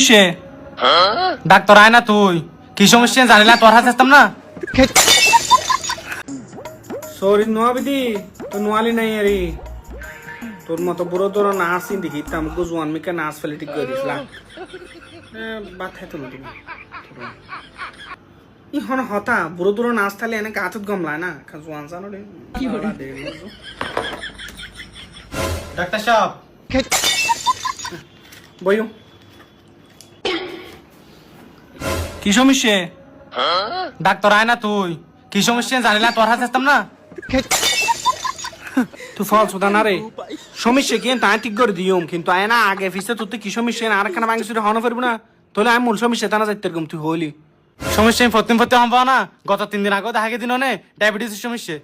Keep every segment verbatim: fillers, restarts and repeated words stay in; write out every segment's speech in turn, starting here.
Somicce? Daktor aina tui. Ki somicce zanilá tuáñr hásé estam na? Sóri, nuábidi, tui nuáli nai ari. Tor moto buró duro nas in dekí, tam gó zuan mikká nas feli thík gorí disla. E, bát hái tui no dibi. Í hon hotá, buró duro nas táile ene gaát ot gom lage na, ka zuan zano de. Ki hoó re? Ala de, no zo. Daktor sáb. Boiyó. Ki somicce? Daktor aina tui. Ki somicce zanilá tuáñr hásé estam na? Tui fol suda na re. Somicce ki en tui thík gorí diyum, kintu aina age fise tutte ki somicce en añáre ekkana báñgi suri hon no faribo na. Tóile añí mul somicce tána zaittar gom tui hoili. Somicce in fottin fotti hon fana, goto tin din age dahá giyé de no ne, diabetes or somicce.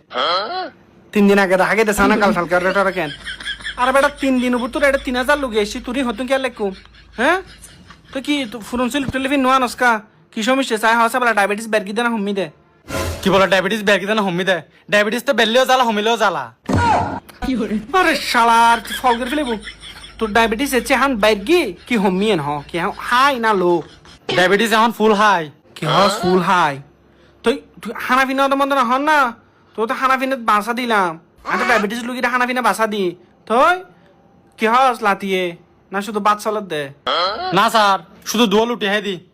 Tin din age dahá giyé de sana gal falka re tora ken. Are beta tin din ubuttur ere tin házar lugi aiccí, turi hottún kiyá lekkum? Hé? Tui ki tu furun sil telefin nuwa noska? Ki somicce sai hosa bela diabetes bergi de na hommi de? Ki bole diabetes bergi de na hommi de? Diabetes to berleo zala, homileo zala. Ki hoó re? Are salar, tui fol gorí felibo. Tor diabetes ecce ehón bergi ki hommi en ho? Ki ehón high na low? Diabetes ehón full high. Ki hoós full high? Tui, tui hána fina to mondo no hon na. Tui to hána fina basá dilam. Añí to diabetes lugire hána fina basá di. Tui ki hoós latiye? Na cúdu bát soler de? Na sar, cúdu duwá luthi hái di.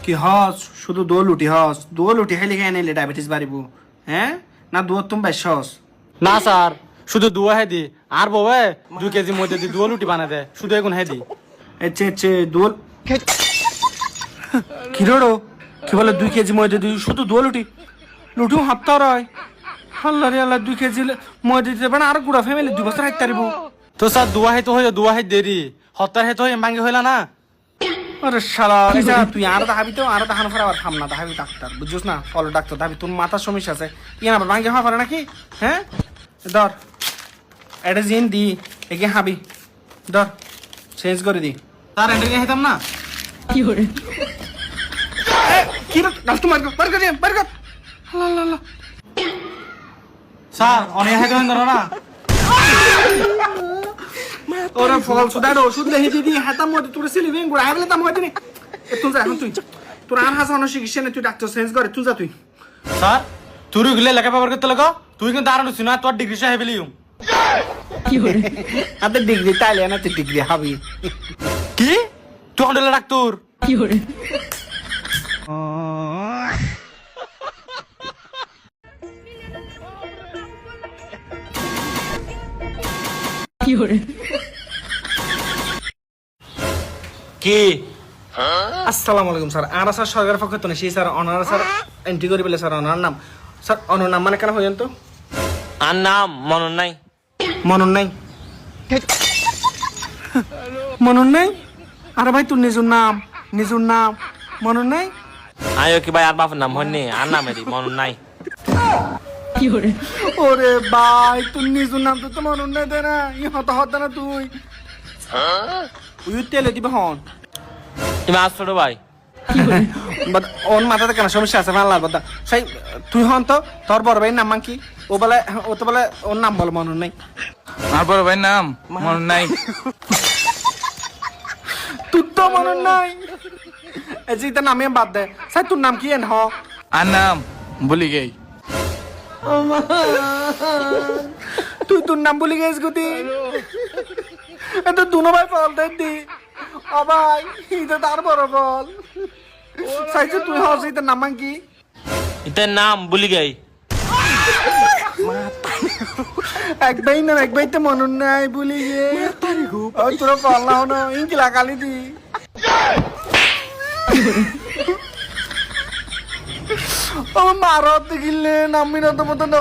Ki hoós? Cúdu duwá luthi hoós? Duwá luthi háile ki ene le diabetes baribo? Hé? Na duwá tún baic hoós? Na sar, cúdu duwá hái di. Añár bouwe dui kezi moida di duwá luthi banai de, cúdu egun hái di. Ecce, ecce, duwá. Ki roro? Ki bole dui kezi moida di cúdu duwá luthi? Luthi hottar ói. Allah re Allah, dui kezi le-, moida di bana añár gura family dui bosór háit faribo. Tui sar duwá háito hoiyo duwá hái deri. Hottar háito hoiyo báñgi hoila na. Are sala, ki esa hoó? Tui añáre dahábi to, añáre daháno fore abar ham no dahábi daktor, buzzos na? Fol daktor dahábi, tor matár somicca asé. Iyan abar báñgi hoi fare naki? Hé? Dór. Ede zin di, ege hábi. Dór. Change gorí di. Sar, ede zin háitam na. Ki hoó re? E, ki re? Gal tui bar gor, bar gor, bar gor. Allah, Allah, Allah. Sar, one hái dóro na. Ore fol suda, ocud lehi di di, heta moidi tore sili beng gura, hái bele ta moidi ni. Ettun za, ehón tui. Tor añár hásé hono cikitsa nai, tui daktor change gor, ettun za tui. Sar, tui gile leka feba gorte lego, tui kintu añár sina tuar degree só hái feliyum. Ki hoó re? Ade degree taile na tui degree hábi. Ki? Tui hondilla daktor? Ki hoó re? Ki hoó re? Ki? Assalamu alaikum sar. Añára sar sorkaror fokkóttu aiccí sar, onora sar entry gorí fele sar, onor nam. Sar, onor nam mane kena hoiyon to? Añár nam Monot Nai. Monot Nai? Monot Nai? Are bái, tor nizor nam, nizor nam Monot Nai? Añí ki bái, añár bafor nam hoinni, añár nam eri Monot Nai. Ki hoó re? Ore bái, tor nizor nam to, to Monot Nai de na, i hotá hoó de na tui. Ui, tele diba hon? Ima asóro bái. But on matát ekkán somosya asé, fán lar bodda. Sai, tui hon to, tor boro báir nam mán ki? Ó bole, ó to bole, or nam bole Monot Nai. Añár boro báir nam Monot Nai. Tur to Monot Nai. Ei ze, itar nam iyan bad de. Sai, tur nam ki en ho? Añár nam Buli Gei. Tui tur nam buli giyes goti? Eto duno bái fol de di. Ó bái, ita tar boro fol. Saise tui hos, itar nam mán ki? Itar nam Buli Gei. Ek bái nam, ek bái to Monot Nai, Buli Gei. Ó, tura fol na hono, ingila kali di. Ó, marot de gille, nam mi no to moto no.